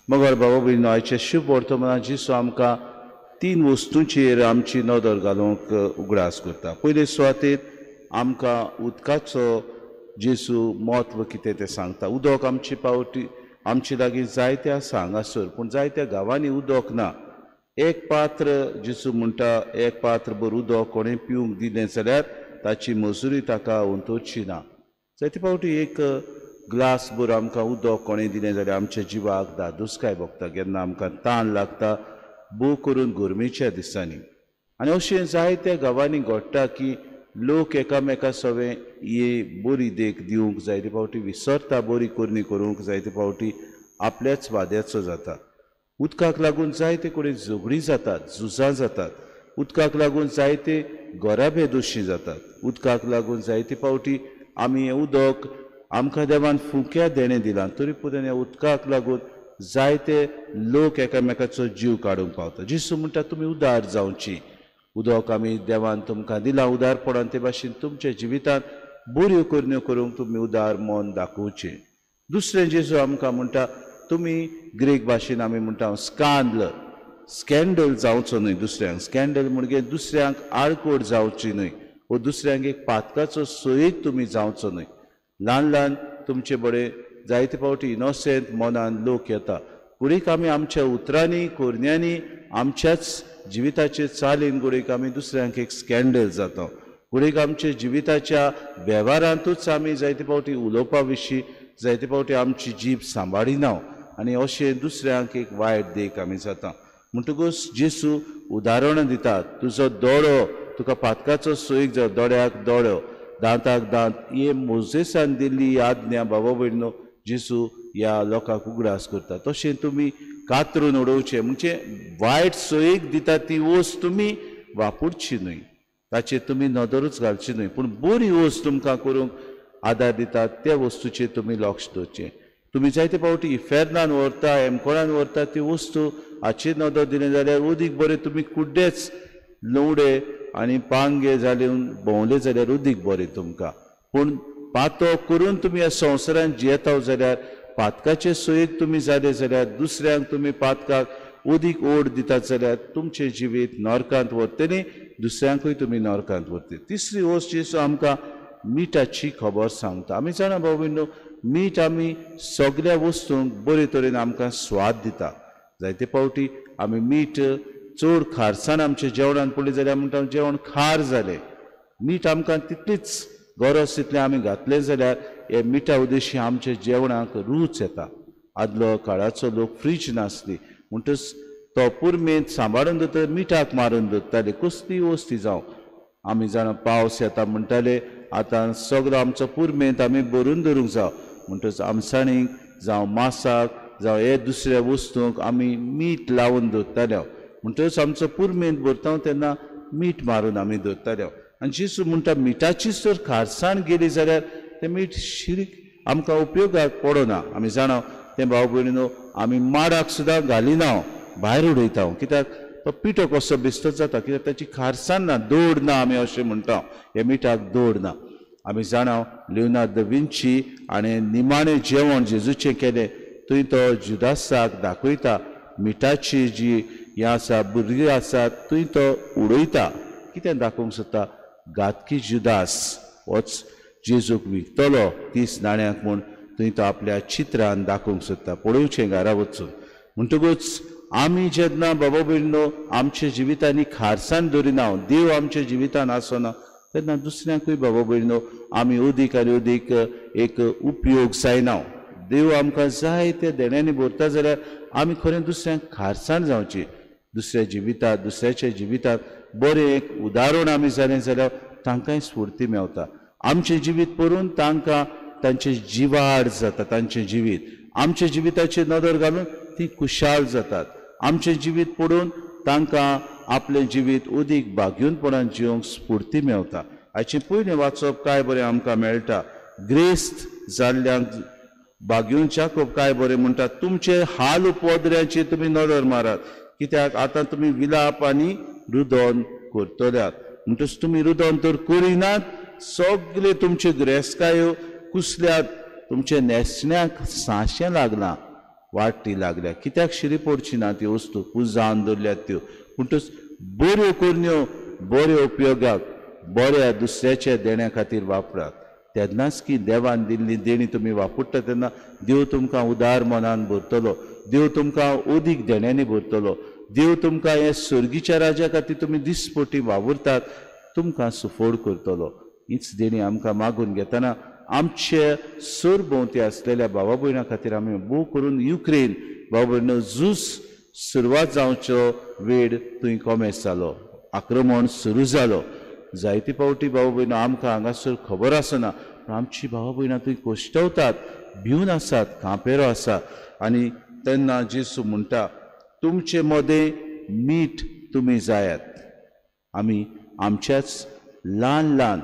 मगर बाबा भयणीनो, आयचे शुभ वर्तमानान जेजू आमकां 3 वस्तूंचेर आमची नदर घालूंक उगडास करता. पयले सुवातेर आमकां उदकाचो जेजू म्हत्व कितें तें सांगता. उदक आमची पावटी आमचे लागीं जायते आसा हांगासर, पूण जायत्या गांवांनी उदक ना. एक पात्र जेजू म्हणटा, एक पात्र भर उदक कोणें पिवंक दिलें जाल्यार ताची मजुरी ताका उंतरची ना. जायते फावटी एक ग्लास भर आमकां उदक कोणें दिलें जाल्यार आमच्या जिवाक दादोसकाय भोगता, केन्ना आमकां ताण लागता, भोव करून गरमेच्या दिसांनी. आनी अशें जायत्या गांवांनी घडटा की लोक एकामेका सवें ही बरी देख दिवंक जायते फावटी विसरता, बरी करणी करूंक जायते फावटी आपल्याच वाद्याचो जाता. उदकाक लागून जायते कडेन झगडीं जातात, झुजां जातात. उदकाक लागून जायते घराबे दोशी जातात. उदकाक लागून जायते फावटी आमी हें उदक आमकां देवान फुंक्या देणें दिलां, तरी पुरो ह्या उदकाक लागून जायते लोक एकामेकाचो जीव काडूंक पावता. जेजू म्हणटा, तुमी उदार जावची. उदक आमी देवान तुमकां दिलां उदारपणान, ते भाशेन तुमच्या जिवितांत बऱ्यो करण्यो करूंक तुमी उदार मन दाखोवचें. दुसरें, जेजू आमकां म्हणटा, तुमी ग्रीक भाशेन आमी म्हणटा स्कांडल, स्कँडल जावचो न्हय दुसऱ्यांक. स्कँडल म्हणजे दुसऱ्यांक आडकोड जावची न्हय वो दुसऱ्यांक एक पातकाचो सोयीक तुमी जावचो न्हय. ल्हान ल्हान तुमचे बरे जायते फावटी इनोसेंट मनान लोक येता, घडयेक आमी आमच्या उतरांनी करण्यांनी आमच्याच जिविताचे चालीन घडयेक आमी दुसऱ्यांक एक स्कँडल जाता. घडयेक आमच्या जिविताच्या वेव्हारांतूच आमी जायते फावटी उलोवपा विशीं जायते फावटी आमची जीब सांबाळिना आनी अशें दुसऱ्यांक एक वायट देख आमी जाता. म्हणटकूच जेजू उदाहरणां दिता, तुजो दोळो तुका पातकाचो सोयीक जावं, दोळ्याक दोळो, दांताक दांत, हे मोजेसान दिल्ली आज्ञा बाबा भयणीनो जेजू ह्या लोकांक उगडास करता. तशें तुमी कातरून उडोवचें, म्हणजे वायट सोयीक दिता ती वस्त तुमी वापरची न्हय, ताचेर तुमी नदरूच घालची न्हय, पूण बरी वस्त तुमकां करूंक आदार दिता त्या वस्तूचेर तुमी लक्ष दवरचें. तुमी जायते फावटी इफेर्नान व्हरता, एमकोणान व्हरता ती वस्तू हाचेर नदर दिली जाल्यार उदीक बरें तुमी कुड्डेच लुवडे आनी पांगे जाले भोंवले जाल्यार उदीक बरें तुमकां. पूण पातो करून तुमी ह्या संवसारांत जियेता जाल्यार पातकाचे सोयीक तुमी जाले जाल्यार दुसऱ्यांक तुमी पातकाक उदीक ओड दितात जाल्यार तुमचें जिवीत नरकांत व्हरतलें, दुसऱ्यांकूय तुमी नरकांत व्हरतले. तिसरी वस्त जेजू आमकां मिठाची खबर सांगता. आमी जाणा भाव भयणीनो, मीठ आमी सगळ्या वस्तूंक बरे तरेन आमकां स्वाद दिता. जायते फावटी आमी मीठ चड खारसाण आमच्या जेवणान पडली जाल्यार म्हणटा जेवण खार जालें. मीठ आमकां तितलीच गरज तितलें आमी घातलें जाल्यार हे मिठा उद्देशी आमच्या जेवणाक रूच येता. आदलो काळाचो लोक फ्रीज नासली म्हणटच तो पुरमेंत सांबाळून दवरता, मिठाक मारून दवरताले कसली वस्ती जावं. आमी जाणा पावस येता म्हणटाले, आतां सगळो आमचो पुरमेंत आमी भरून दवरूंक जावं, म्हणटच आमसाणीक जावं मासाक जावं हे दुसऱ्या वस्तूंक आमी मीठ लावन दवरताले. म्हणटच आमचो पुरमेंत भरता तेन्ना मीठ मारून आमी दवरताले. आनी जेजू म्हणटा मिठाचीच जर खारसाण गेली जाल्यार तें मीठ शिरीक आमकां उपयोगाक पडना. आमी जाणा तें भाव भयणीनो आमी माडाक सुद्दां घालिना, भायर उडयता, कित्याक तो पिठो कसो बेश्टोच जाता, कित्याक ताची खारसाण ना, दोड ना आमी अशें म्हणटा, ह्या मिठाक दोड ना. आमी जाणा लियोनार्द दा विंची आनी निमाणें जेवण जेजूचें केलें थंय तो जुदासाक दाखयता मिठाची जी हें आसा भुरगीं आसा थंय तो उडयता. कितें दाखोवंक सोदता, घातकी जुदास होच जेजूक विकतलो 30 नाण्यांक म्हूण थंय तो आपल्या चित्रान दाखोवंक सोदता, पळोवचें घरा वचून. म्हणटकूच आमी जेन्ना बाबा भयणीनो आमच्या जिवितांनी खारसाण दवरिना, देव आमच्या जिवितान आसना, तेन्ना दुसऱ्यांकूय बाबा भयणीनो आमी अदीक आनी अदीक एक उपयोग जायना. देव आमकां जाय त्या देण्यांनी भरता जाल्यार आमी खरें दुसऱ्यांक खारसाण जावची, दुसऱ्या जिवितांत दुसऱ्याच्या जिवितांत बरें एक उदाहरण आमी जालें जाल्यार तांकांय स्फूर्ती मेवता. आमचें जिवीत पळोवन तांकां तांचें जिवाड जाता, तांचें जिवीत आमच्या जिविताचेर नदर घालून ती खुशाल जातात. आमचें जिवीत पळोवन तांकां आपलें जिवीत अदीक भाग्यूनपणान जिवंक स्फूर्ती मेवता. हाचें पयलें वाचप काय बरें आमकां मेळटा, ग्रेस्त जाल्ल्यांक भाग्यून जाकोब काय बरें म्हणटा, तुमचे हाल उपद्र्याचेर तुमी नदर मारात, कित्याक आतां तुमी विलाप आनी रुदन करतल्यात. म्हणटच तुमी रुदन तर करिनात, सगळे तुमच्यो गिरेस्तकायो कुसल्यात, तुमच्या न्हेसण्याक सांशें लागलां. वाटी लागल्या, कित्याक शिरी पडची ना ती वस्तू पुंजावन दवरल्यात त्यो. म्हणटच बऱ्यो करण्यो बऱ्या उपयोगाक बऱ्या दुसऱ्याच्या देण्या खातीर वापरात. तेन्नाच की देवान दिल्ली देणी तुमी वापरता तेन्ना देव तुमकां उदार मनान भरतलो, देव तुमकां अदीक देण्यांनी भरतलो, देव तुमकां हे सर्गीच्या राजा खातीर तुमी दिसपटी वावुरतात तुमकां सुफोड करतलो. हीच देणी आमकां मागून घेतना आमचे सरभोंवती आसलेल्या भावा भयणां खातीर आमी भोव करून युक्रेन भाव भयण झूज सुरवात जावचो वेळ थंय कोमेस जालो, आक्रमण सुरू जालो. जायते फावटी भाव भयणां आमकां हांगासर खबर आसना, पूण आमची भावा भयणां थंय कश्टवतात, भिवन आसात, कांपेरो आसा. आनी तेन्ना जेसू म्हणटा तुमचे मदें मीठ तुमी जायात. आमी आमच्याच ल्हान ल्हान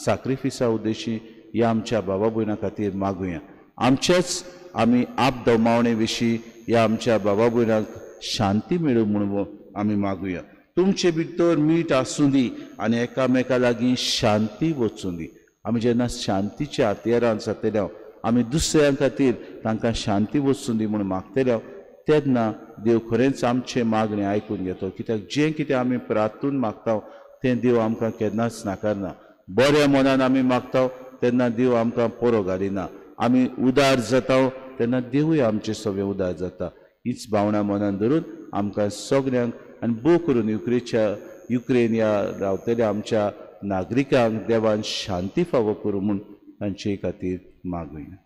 साक्रिफिसा उद्देशी ह्या आमच्या भावा भयणां खातीर मागुया. आमच्याच आमी आप दमावणे विशीं ह्या आमच्या भावा भयणांक शांती मेळूं म्हणून आमी मागुया. तुमचे भितर मीठ आसूं दी आनी एकामेका लागीं शांती वचूं दी. आमी जेन्ना शांतीच्या हातयारान जातले, आमी दुसऱ्यां खातीर तांकां शांती वचूं दी म्हूण मागतले तेन्ना देव खरेंच आमचें मागणें आयकून घेतलो. कित्याक जें कितें आमी प्रार्थून मागता तें देव आमकां केन्नाच नाकारना. बऱ्या मनान आमी मागता तेन्ना देव आमकां पोरो घालिना. आमी उदार जाता तेन्ना देवूय आमचें सगळें उदार जाता. हीच भावना मनान धरून आमकां सगल्यांक आनी भोव करून युक्रेन ह्या रावतल्या आमच्या नागरिकांक देवान शांती फावो करूं म्हूण तांचे खातीर मागुया.